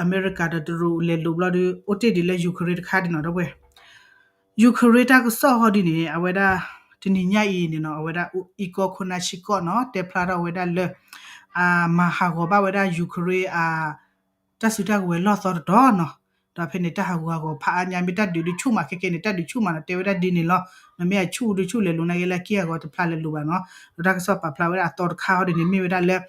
အမဲရကၤဒီးတရူးလဲၤလိာ်ဘျီဒီး အိၣ်တ့ၢ်ဒံးလၢ Ukraine တခါဒ်နီၤ ဒီပုၢ်ဝဲၢ် Ukraine တၢ်ကစီၣ်ဟီဒ်န့ၣ် အဝဲဒၣ် တနံၤညါအံၤန့ၣ်နီၤ အဝဲဒၣ် Igor Konashenkov နီၤ တဲဖျါထီၣ်ဝဲဒၣ်လၢ မၤဟးဂီၤဘၣ်ဝဲဒၣ် Ukraine အ တၢ်စုတၢ်ကဝဲၤလီၢ်သီတတီၤနီၤ, ဒီးဖဲန့ၣ် တၢ်ဟးဂူာ်ဟးဂီၤဖးအါညါ မ့ၢ်တၢ်ဒုးဒုးဆူၣ်မး ခဲကဲန့ၣ် တၢ်ဒုးဆူၣ်မးနီၤ တဲဝဲဒၣ်ဒ်န့ၣ်လီၤ. နမ့ၢ်အဆူၣ်ဒုးဆူၣ်လဲၤလိၤနာ်က့လၢအက့ၢ်အဂီၤတဖျါလဲၤလိၤဘၣ်နီၤ. ဒီးတၢ်ကစီၣ်ပာ်ဖျါဝဲဒၣ်အသီတခါဟီဒ်န့ၣ် မ့ၢ်ဝဲဒၣ်လၢ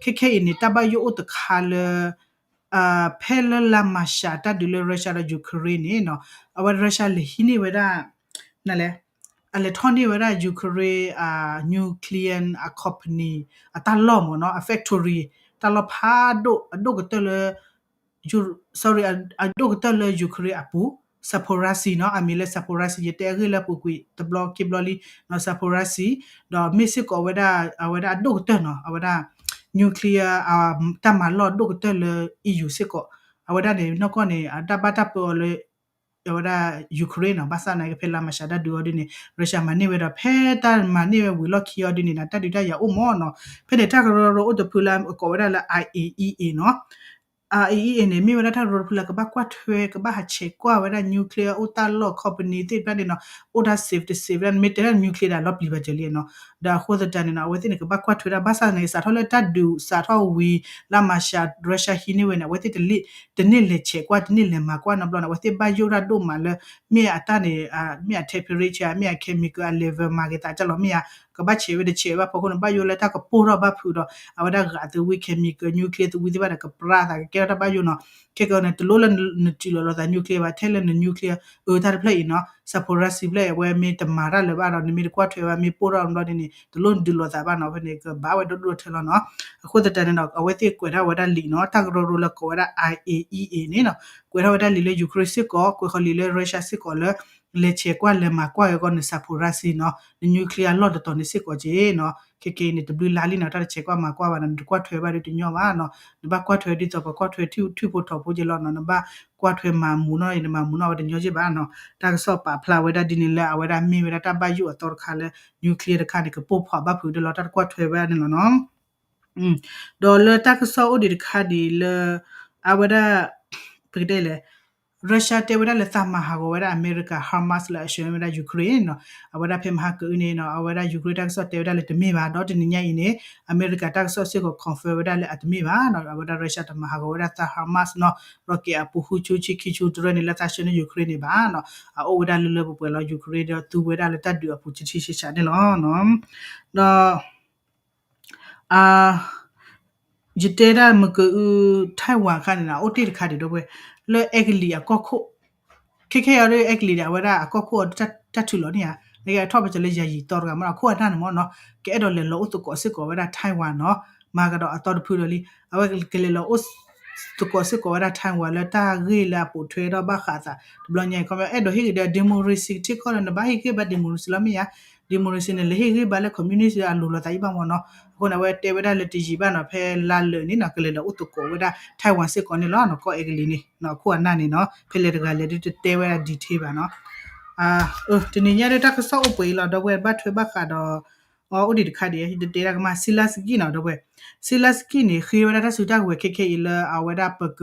ခဲခဲအံၤန့ၣ် တၢ်ဘၣ်ယိၣ်အိၣ်တခါလၢ ဖဲလၢလါမၤရှး တၢ်ဒုးလၢ Russia ဒီး Ukraine န့ၣ်နီၤ, အဝဲ Russia လဲၤဟံးန့ၢ်ဝဲဒၣ် နလဲၣ် အလဲၤထီၣ်န့ၢ်ဝဲဒၣ် Ukraine အ nuclear အ company အတၢ်လီၢ်မ့ၢ်နီၤ အ factory တၢ်လီၢ်ဖးဒိၣ် အဒိၣ်ကတၢၢ်လၢ sorry အဒိၣ်ကတၢၢ်လၢ Ukraine အပူၤ Zaporizhzhia နီၤ, အမံၤလၢ Zaporizhzhia ယတဲအဂ့ၢ်လၢပူၤကွံာ်တဘျီခံဘျီလံနီၤ Zaporizhzhia ဒီးမ့ၢ်စ့ၢ်ကီးဝဲဒၣ် အဝဲဒၣ်အဒိၣ်ကတၢၢ်နီၤ အဝဲဒၣ် nuclear တၢ်မၤလီၢ်အဒိၣ်ကတၢၢ်လၢ E U စ့ၢ်ကီး အဝဲဒၣ်န့ၣ် နီၢ်ကီၢ်န့ၣ် အတၢ်ဘၣ်တၢ်ပၢအီၤလၢ အဝဲဒၣ် Ukraine နီၤ, ဘၣ်ဆၣ်နာ်က့ဖဲလါမၤရှးတၢ်ဒုးအီၤဒ်န့ၣ် Russia မၤန့ၢ်ဝဲဒီး ဖဲတၢ်မၤန့ၢ်ဝဲဝံၤလီၢ်ခံအီၤဒ်န့ၣ်နီၤ တၢ်ဒုးတၢ်ယၤအိၣ်မ့ၢ်နီၤ, ဖဲန့ၣ် တၢ်ကရၢကရိအိၣ်တဖုလၢ အကိးဝဲဒၣ်လၢ I A E A နီၤ, I A E A န့ၣ် မ့ၢ်ဝဲဒၣ်တၢ်ကရၢကရိတဖုလၢ ကဘၣ်ကွၢ်ထွဲ ကဘၣ်ဟးဆဲးကွၢ်ဝဲဒၣ် nuclear အိၣ်တၢ်လီၢ် company သ့ၣ်တဖၣ်န့ၣ်နီၤ, အိၣ်တၢ် safe တ safe ဒၣ် မ့ၢ်တဲဒၣ် nuclear ဒၣ်လီၤပျံၤဘၣ်စၢၤလံနီၤ, ဒီးအဃိသတးန့ၣ်နီၤ အဝဲသ့ၣ်န့ၣ် ကဘၣ်ကွၢ်ထွဲဒၣ် ဘၣ်ဆၣ်န့ၣ် စးထီၣ်လၢတၢ်ဒုးစးထီၣ်ဝံၤ လါမၤရှး Russia ဟံးန့ၢ်ဝဲန့ၣ် အဝဲသ့ၣ် တန့ၢ်လဲၤဆဲးကွၢ် တန့ၢ်လဲၤမၤကွၢ်နီတဘျီန့ၣ် အဝဲသ့ၣ်ဘၣ်ယိၣ်ဒၣ်ဒိၣ်မးလၢ မ့ၢ်အတၢ်န့ၣ် မ့ၢ်အ temperature မ့ၢ်အ chemical အ level မၤက့ၤသးကလီၤ မ့ၢ်ဧါ, ကဘၣ်ဆဲးဝဲတဆဲးဘၣ်ဖီခိၣ်န့ၣ် ဘၣ်ယိၣ်လၢတၢ်ကပိၢ်ထီၣ်ဘၣ်ဖုးဒီး အဝဲဒၣ်ဂာ်သဝံ chemical nuclear သဝံသ့ၣ်တဖၣ်န့ၣ် ကပြါသးကကဲထီၣ်တၢ်ဘၣ်ယိၣ်နီၤ, ခဲကနံၣ်န့ၣ် တလိၣ်လၢနစူးလီၤလိာ်သး nuclear ဘၣ် ထဲလၢန nuclear အၢတၢ်တဖျၢၣ်အံၤနီၤ Zaporizhzhia ဖျၢၣ်အံၤ အဝဲမ့ၢ်တမၤတၢ်လၢၤဘၣ်ဒီး နမ့ၢ်တကွၢ်ထွဲဘၣ် မ့ၢ်ပိၢ်ထီၣ်ဘျီဒ်န့ၣ် တလိၣ်နဒုးလိာ်သးဘၣ်နီၤ, ဖဲန့ၣ် ကဘၣ်ဝဲဒိၣ်ဒိၣ်ထဲလီၤနီၤ, အဃိသတးန့ၣ်ဒီး အဝဲသ့ၣ်ကွဲးထီၣ်ဝဲဒၣ်လံာ်နီၤ တၢ်ကရၢကရိလၢကိးဝဲဒၣ် I A E A န့ၣ်နီၤ ကွဲးထီၣ်ဝဲဒၣ်လံာ်လၢ Ukraine စ့ၢ်ကီး ကွဲးဃီၤလံာ်လၢ Russia စ့ၢ်ကီးလၢ လဲၤဆဲးကွၢ်လဲၤမၤကွၢ်က့ၤကီးန Zaporizhzhia နီၤ န nuclear လီၢ်တတီၤန့ၣ်စ့ၢ်ကီးက့ၤနီၤ, ခဲကနံၣ်န့ၣ် တဘျုးလါလံနီၤ တၢ်တဆဲးကွၢ်မၤကွၢ်ဘၣ်နီၤ နတကွၢ်ထွဲဘၣ်ဒီးတညီဘၣ်နီၤ, နဘၣ်ကွၢ်ထွဲဒ်သိးပှၤကွၢ်ထွဲထံၣ်ထူၣ်ဖိထိးဖိက့ၤလီၤနီၤ, နဘၣ်ကွၢ်ထွဲမၤမူးနီၢ်အံၤ နမၤမူးနီၢ်ဝဲတညီက့ၤဘၣ်နီၤ, တၢ်ကစီၣ်ပာ်ဖျါဝဲဒၣ်ဒ်န့ၣ်လၢအဝဲဒၣ်မ့ၢ်ဝဲဒၣ်တၢ်ဘၣ်ယိၣ်အသီတခါလၢ nuclear တခါန့ၣ် ကပိၢ်ဖးဘၣ်ဖုးဒီးလီၤ တၢ်တကွၢ်ထွဲဘၣ်န့ၣ်လီၤနီၤ. ဒီးလၢတၢ်ကစီၣ်အိၣ်ဒံးတခါဒ်အံၤလၢ အဝဲဒၣ် ပကတဲလဲၣ် Russia တဲဝဲဒၣ်လၢသးမၤဟးဂီၤဝဲဒၣ်အမဲရကၤ Hamas လၢအဆှၢဝဲဒၣ် Ukraine နီၤ, အဝဲဒၣ်ဖဲမဟါကအုန့ၣ်နီၤ အဝဲဒၣ် Ukraine တၢ်ကစီၣ်တဲဝဲဒၣ်လၢတမ့ၢ်ဘၣ် ဒီးတနံၤညါအံၤန့ၣ် အမဲရကၤတၢ်ကစီၣ်စ့ၢ်ကီး confirm ဝဲဒၣ်လၢအတမ့ၢ်ဘၣ်နီၤ, အဝဲဒၣ် Russia တမၤဟးဂီၤဝဲဒၣ်သး Hamas နီၤ, ဒီးကဲအပူၤဃုဆူဆံခံဆူတရၢန့ၣ် လၢသးဆှၢန့ၢ် Ukraine န့ၣ်ဘၣ်နီၤ, အအိၣ်ဝဲဒၣ်လၢလၢပှဲၤပှဲၤလီၤ Ukraine ဒီးသူဝဲဒၣ်လၢတၢ်ဒုးအပူၤဆံဆံဆံန့ၣ်လီၤ. ဒီး ယတဲဒၣ်မ့ၢ်ကအု Taiwan အခါန့ၣ်နီၤ အိၣ်တ့ၢ်တခါဒံးဒီးဝဲ လၢအဲကလံးအကီၢ်ခိၣ် ခဲခဲအံၤဒီးအဲကလံးဒီး အဝဲဒၣ်အကီၢ်ခိၣ်အတၢ်ထုးလီၤန့ၣ်ဧါ, နကထီၣ်ပစၢၤလၢယၤယံာ်တီတဂၤမ့ၢ်နီၤ အခိၣ်အနၢ်န့ၣ်မ့ၢ်နီၤ ကအဲၣ်ဒိးလဲၤလီၤအိၣ်သကိးစ့ၢ်ကီးဝဲဒၣ် Taiwan နီၤ, မၤကဒီးအသီတဖုဒီးလံ, အဝဲကလဲၤလီၤအိၣ်သကိးစ့ၢ်ကီးဝဲဒၣ် Taiwan လၢတၢ်ဂ့ၢ်လၢအပိာ်ထွဲဒီးဘၣ်ဃးအသး တဘျီညါအံၤ ခီပညီ အဲၣ်ဒိးဟ့ၣ်ဂံၢ်ဒီး democracy ထံကီၢ်လၢနဘၣ်ဟ့ၣ်ဂံၢ်ဘါ democracy လီၤမ့ၢ်ဧါ, democracy န့ၣ် လဲၤဟ့ၣ်ဂံၢ်ဘါလၢ communist အလိၤလိာ်သးအံၤဘၣ်မ့ၢ်နီၤ, အဃိန့ၣ် အဝဲတဲဝဲဒၣ်လၢတယံာ်ဘၣ်နီၤ ဖဲလါလၢာ်န့ၣ်နီၤ ကလဲၤလီၤအိၣ်သကိးဝဲဒၣ် Taiwan စ့ၢ်ကီးန့ၣ်လီၤနီၤ, ကီၢ်အဲကလံးန့ၣ် အခိၣ်အနၢ်န့ၣ်နီၤ ဖဲလဲၣ်တဂၤလဲၣ်ဒ်တတဲဝဲဒၣ် detail ဘၣ်နီၤ, တနံၤညါဒ်တၢ်ကစီၣ်အိၣ်ပှဲၤအံၤလီၤ ဒီပုၢ်ဝဲၢ်ဘၣ်ထွဲဘၣ်ဃးဒီး အအိၣ်ဒံးတခါဒံး ယတတဲဒၣ်ကမၣ် Zelensky နီၤ ဒီပုၢ်ဝဲၢ်, Zelensky န့ၣ် ဃ့ဝဲဒၣ်တၢ်စုတၢ်ကဝဲၤခဲခဲအံၤလၢအဝဲဒၣ်ပက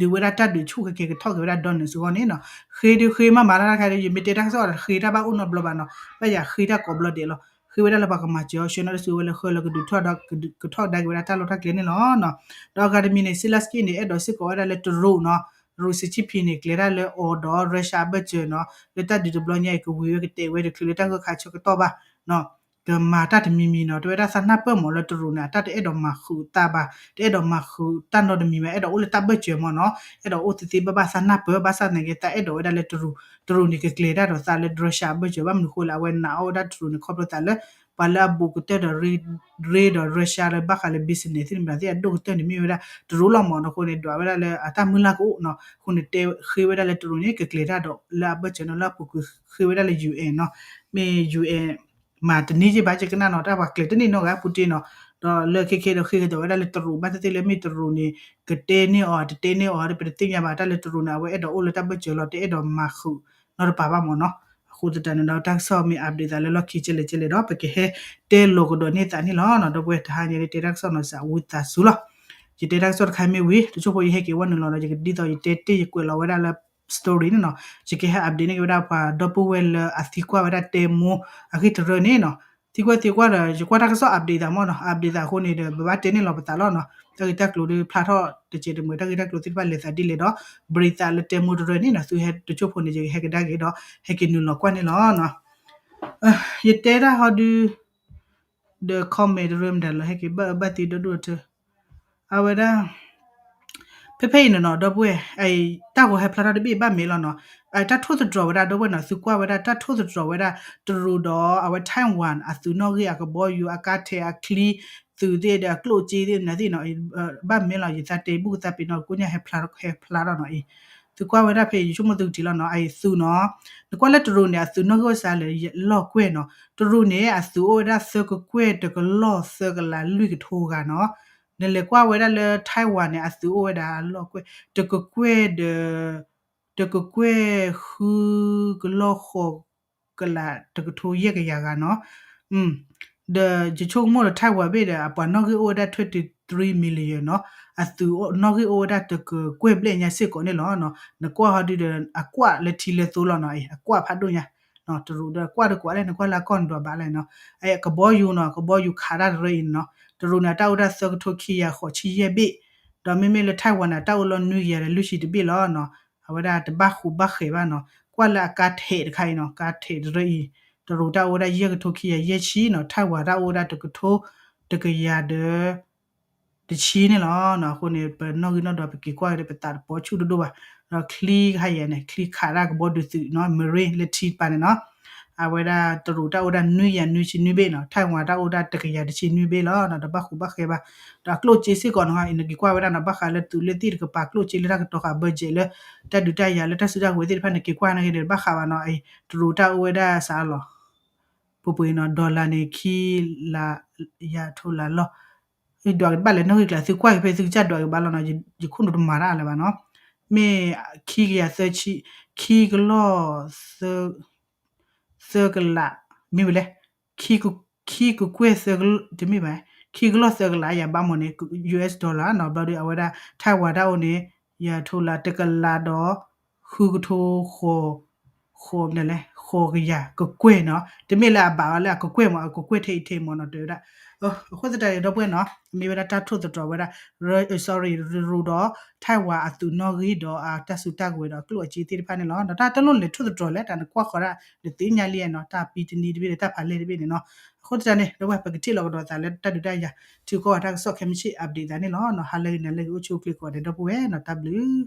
ဒုးဝဲဒၣ်တၢ်ဒုးဆူၣ်ခဲကဲကထီၣ်က့ၤဝဲဒၣ် Donald စ့ၢ်ကီးန့ၣ်နီၤ, ဃ့ဒုးဃ့မးမးလၢတၢ်ခါဒီး ယမ့ၢ်တဲတၢ်ကစီၣ်ဒီး ဃ့တၢ်ဘၣ်အိၣ်နီတဘျီဘၣ်နီၤ, ဘၣ်ယၤဃ့တၢ်ကိးဘျီဒဲးလီၤ, ဃ့ဝဲဒၣ်လၢပှၤကမၤစၢၤအီၤ ဆှၢနီၣ်တၢ်စုဝဲလၢဃၢလၢကဒုးထီၣ်ဒါက့ၤဝဲဒၣ်တၢ်လီၢ်တၢ်ကျဲန့ၣ်လီၤ. ဒီးအဂၤတမံၤန့ၣ် Zelensky န့ၣ် အဲၣ်ဒိးစ့ၢ်ကီးဝဲဒၣ်လၢတရူးနီၤ တရူး Xi Jinping န့ၣ် ကျဲၤတၢ်လၢအီၤဒီး Russia အဘၢၣ်စၢၤနီၤ လၢတၢ်ဒုးတဘျီညါအံၤ ကဝံၤဝဲကတဲာ်ဝဲတချုးလၢတၢ်ဂၢၢ်ခးဆၢကတီၢ်ဘၣ်နီၤ ကမၤတၢ်တမံၤမံၤနီၤ တဲဝဲဒၣ်သးနၢ်ပၢၢ်မးလၢတရူးန့ၣ် အတၢ်တအဲၣ်ဒိးမၤဃုာ်တၢ်ဘၣ် တအဲၣ်ဒိးမၤဃုာ်တၢ်နီတမံၤဘၣ် အဲၣ်ဒိးအိၣ်လၢတၢ်ဘၢၣ်စၢၤမးနီၤ အဲၣ်ဒိးအိၣ်သ့သ့ဘၣ်ဘၣ်သးနၢ်ပၢၢ်ဘၣ်ဆၣ်သနာ်က့ သးအဲၣ်ဒိးဝဲဒၣ်လၢတရူး တရူးန့ၣ် ကကျဲၤတၢ်ဒီးသးလၢ Russia အဘၢၣ်စၢၤဘၣ်မနုၤအဃိလဲၣ် အဝဲနာ်အီၣ်ဝဲဒၣ်တရူးန့ၣ် ခီဖျိသးလၢ ပှၤလၢအဘူးကတၢၢ်ဒီး ရ့ဒီး Russia လၢဘၣ်ဃးလၢ business သ့ၣ်တဖၣ်သ့ၣ်အဒိၣ်ကတၢၢ်န့ၣ် မ့ၢ်ဝဲဒၣ်တရူးလီၤမးနီၤ အဃိန့ၣ် ဒွးဝဲဒၣ်လၢအတၢ်မုၢ်လၢ်ကအိၣ်နီၤ အဃိန့ၣ် တဲဃ့ဝဲဒၣ်လၢတရူးန့ၣ် ကကျဲၤတၢ်ဒီးလၢအဘၢၣ်စၢၤနီၤ လၢအပူၤကွံာ်ဃ့ဝဲဒၣ်လၢ UN နီၤ မ့ၢ် UN မၤတနံၤက့ဘၣ်ကကနၣ်နီၤ တၢ်ပှၤကျဲၤတန့ၢ်နီတဂၤ Putin နီၤ ဒီးလၢခဲခဲဒီးဃ့ကဒီးဝဲဒၣ်လၢတရူးဘၣ်သ့ၣ်သ့ၣ်လၢမ့ၢ်တရူးန့ၣ် ကတဲန့ၢ်အီၤ တတဲန့ၢ်အီၤ ပတသ့ၣ်ညါဘၣ် တၢ်လၢတရူးန့ၣ် အဝဲအဲၣ်ဒိးအိၣ်လၢတၢ်ဘၢၣ်စၢၤလီၤ တအဲၣ်ဒိးမၤဃုာ်နီတပၤဘၣ်မးနီၤ အဃိသတးန့ၣ်ဒီး တၢ်ကစီၣ်မ့ၢ် update သးလၢလီၢ်ခံကဲလဲၣ်ကဲလဲၣ်ဒီး ပကဟဲတဲလီၤကဒီးန့ၢ်သးန့ၣ်လီၤနီၤ ဒီပုၢ်ဝဲၢ် တဟါညါလၢတဲတၢ်ကစီၣ်နီၤ စးဝံသးစူၤလီၤ ယတဲတၢ်ကစီၣ်တခါမ့ၢ်ဝံၤ တစိၢ်ဖိယဟဲက့ၤဝဲနုာ်လီၤဒီး ယကဒ်သိးယတဲတ့ၢ်ယကွဲးလီၤဝဲဒၣ်လၢ story န့ၣ်နီၤ ယကဟဲ update န့ၢ်က့ၤဝဲဒၣ်ပှၤဒီပုၢ်ဝဲၢ်လၢအသံကွၢ်ဝဲဒၣ်တဲမိၢ်အဂ့ၢ်တရၢန့ၣ်နီၤ သံကွၢ်သံကွၢ်ဒီး ယကွၢ်တၢ်ကစီၣ် update သးမးနီၤ update သးအဃိန့ၣ်ဒီး ပဘၣ်တဲန့ၢ်လီၤပသးလီၤနီၤ တၢ်ဂ့ၢ်တၢ်ကျိၤဒုးဖျါထီၣ်တစဲးတမှဲၤ တၢ်ဂ့ၢ်တၢ်ကျိၤသ့ၣ်တဖၣ်လဲၤသးဒ်လဲၣ်ဒီး break သးလၢတဲမိၢ်တရၢန့ၣ်နီၤ သုဟဲတစိၢ်ဖိန့ၣ် ယကဟဲကဒါက့ၤဒီး ဟဲက့ၤနုာ်လီၤကွၢ်န့ၣ်လီၤ ယတဲတၢ်ဟီဒု ဒီး comment တရၢမတၤလီၤ ဟဲက့ၤဘၣ်အၢဘၣ်သီဒီဒိၣ်ထၢ အဝဲဒၣ် ဖဲဖဲအံၤန့ၣ်နီၤ ဒီပုၢ်ဝဲၢ် တၢ်ဂီၤဟဲဖျါထီၣ်တဘ့ၣ်ဘၣ်မ့ၢ်လီၤနီၤ တၢ်ထိၣ်သတြီၤဝဲဒၣ် ဒီပုၢ်ဝဲၢ်နီၤ သုကွၢ်ဝဲဒၣ် တၢ်ထိၣ်သတြီၤဝဲဒၣ် တရူးဒီး အဝဲ Taiwan အသုးနီၣ်ဂံၢ်အကဘီယူၤ အကါထဲး အချံ သုးသ့ၣ်ဒီး အကျိၣ်အစ့သ့ၣ်နၤသ့ၣ်နီၤ ဘၣ်မ့ၢ်လီၤ ယသးတဲဘူၣ်ကသးပ့ၤနီၤ ကိညၢ်ဟဲဖျါထီၣ်နီၤအံၤ သုကွၢ်ဝဲဒၣ်ဖဲအံၤ ယဆိကမိၣ်သုကထံၣ်လီၤနီၤ အံၤသုးနီၤ နကွၢ်လၢတရူးန့ၣ် အသုးနီၣ်ဂံၢ်အိၣ်စးလၢလီၢ်ကွဲၢ်နီၤ တရူးန့ၣ် အသုးအိၣ်ဝဲဒၣ်သၢကကွဲၢ်တကလီၢ်သၢကလးလွံၢ်ကထိဂၤနီၤ နလဲၤကွၢ်ဝဲဒၣ်လၢ Taiwan န့ၣ် အသုးအိၣ်ဝဲဒၣ်လီၢ်ကွဲၢ် တကကွဲၢ်ဒီး တကကွဲၢ်ဃုကလီၢ်ဃိးကလးတကထိယဲၢ်ကယၤဂၤနီၤ ဒီးယဆိကမိၣ်ဒီး Taiwan ဘ့ၣ်ဒီး အပှၤနီၣ်ဂံၢ်အိၣ်ဝဲဒၣ် twenty three million နီၤ အသုးနီၣ်ဂံၢ်အိၣ်ဝဲဒၣ်တကကွဲၢ်ဘျဲၣ်ညါစ့ၢ်ကီးန့ၣ်လီၤ နကွၢ်ဟီဒုဒီး အကွၢ်လၢထံလၢသိလီၤနီၤ အကွၢ်ဖးဒိၣ်ညါ တရူးဒီးကွၢ်တကွၢ်လဲၣ် နကွၢ်လၢအကီၢ်နဒွးဘၣ်လဲၣ်နီၤ အကဘီယူၤနီၤ ကဘီယူၤခးတၢ်တရၢအံၤနီၤ တရူးန့ၣ် အတၢ်အိၣ်ဒၣ်သၢကထိခံကယၤဃိးဆံယဲၢ်ဘ့ၣ် ဒီးမ့မ့ၢ်လၢ Taiwan န့ၣ် အတၢ်အိၣ်လီၤနွံကယၤဒီးလွံၢ်ဆံတဘ့ၣ်လီၤနီၤ အဝဲဒၣ်တဘၣ်ဃူးဘၣ်ဃဲးဘၣ်နီၤ ကွၢ်လၢအကါထဲးတခါအံၤနီၤ ကါထဲးတရၢအံၤ တရူးတၢ်အိၣ်ဝဲဒၣ်ယဲၢ်ကထိခံကယၤယဲၢ်ဆံနီၤ Taiwan တၢ်အိၣ်ဝဲဒၣ်တကထိ တကယၤဒီး တဆံန့ၣ်လီၤနီၤ အဃိန့ၣ် ပနီၣ်ဂံၢ်နီၣ်ဒွးပက့ၤကွၢ်က့ၤဒီး ပသးတပီဆူၣ်ဒိၣ်ဒိၣ်ဘၣ် ဒီးချံကဟါယဲၢ်န့ၣ် ချံခးတၢ်ကဘီဒုးသုးနီၤ marine လၢထံတပၤန့ၣ်နီၤ အဝဲဒၣ်တရူးတၢ်အိၣ်ဒၣ်နွံကယၤနွံဆံနွံဘ့ၣ်နီၤ Taiwan တၢ်အိၣ်ဒၣ်တကယၤတဆံနွံဘ့ၣ်လီၤနီၤ တဘၣ်ဃူးဘၣ်ဃဲးဘၣ် ဒီးအကျိၣ်စ့စ့ၢ်ကီးနီၤ နက့ၤကွၢ်ဝဲဒၣ်နီၤ ဘၣ်ဃးလၢသုးလၢသ့ၣ်တကပၤ ကျိၣ်စ့လၢတၢ်ကတီၤဃာ် budget လၢ တၢ်ဒုးတၢ်ယၤလၢတၢ်စုတၢ်ကဝဲၤသ့ၣ်တဖၣ်န့ၣ် က့ၤကွၢ်န့ၣ်ဂ့ၤဒီး တဘၣ်ဃးဘၣ်နီၤ တရူးတၢ်အိၣ်ဝဲဒၣ်စးလီၤ ပှဲၤပှဲၤနီၤ dollar န့ၣ် ခံလး ယၤထိလးလီၢ် ဒွးက့ၤဘၣ်လဲၣ် နီၣ်ဂံၢ်ကျါ သုကွၢ်က့ၤဖဲသုကစၢ်ဒွးက့ၤဘၣ်လီၤနီၤ ယခိၣ်နူာ်တမၤတၢ်လၢၤဘၣ်နီၤ မ့ၢ်ခံကယၤသၢဆံ ခံကလီၢ် သၢကလး မ့ၢ်ဝဲလဲၣ် ခံကကွဲၢ်သၢကလီၢ် တမ့ၢ်ဘၣ် ခံကလီၢ်သၢကလးယၤဘၣ်မ့ၢ်န့ၣ် US dollar နီၤ ဘျီဒီးအဝဲဒၣ် Taiwan တၢ်အိၣ်န့ၣ် ယၤထိလးတကလးဒီး ဃုကထိ ဃိး ဃိးမနုၤလဲၣ် ဃိးကယၤကကွဲၢ်နီၤ တမ့ၢ်လၢအဘၣ်အီၤလၢအကကွဲၢ်မ့ၢ် အကကွဲၢ်ထဲအံၤထဲမ့ၢ်နီၤ တဲဝဲဒၣ် အဃိသတးန့ၣ် ဒီပုၢ်ဝဲၢ်နီၤ မ့ၢ်ဝဲဒၣ်တၢ်ထိၣ်သတြီၤဝဲဒၣ် sorry တရူးဒီး Taiwan အသုးနီၣ်ဂံၢ်ဒီးအတၢ်စုတၢ်ကဝဲၤဒီးအကျိၣ်အစ့သ့ၣ်တဖၣ်န့ၣ်လီၤ ဒီးတၢ်တလိၣ်လဲၤထိၣ်သတြီၤလဲၣ် တၢ်နကွၢ်ဃီဒၣ် နသ့ၣ်ညါလံနီၤ တၢ်ပံတနံၤတဘ့ၣ်ဒီးတၢ်ဖးလဲၢ်တဘ့ၣ်န့ၣ်နီၤ အဃိသတးန့ၣ် ဒီပုၢ်ဝဲၢ် ပကထံၣ်လီၤကဒီးသးလၢတၢ်ဒုးတၢ်ယၤ ထံကီၢ်အတၢ်ကစီၣ်ခဲမုၢ်ဆ့ၣ် update သးန့ၣ်လီၤနီၤ ဟါလၢဂ့ၤနၤလၢဂ့ၤ အိၣ်ဆူၣ်အိၣ်ချ့ကိးဂၤဒဲး ဒီပုၢ်ဝဲၢ်နီၤ တၢ်ဘျုး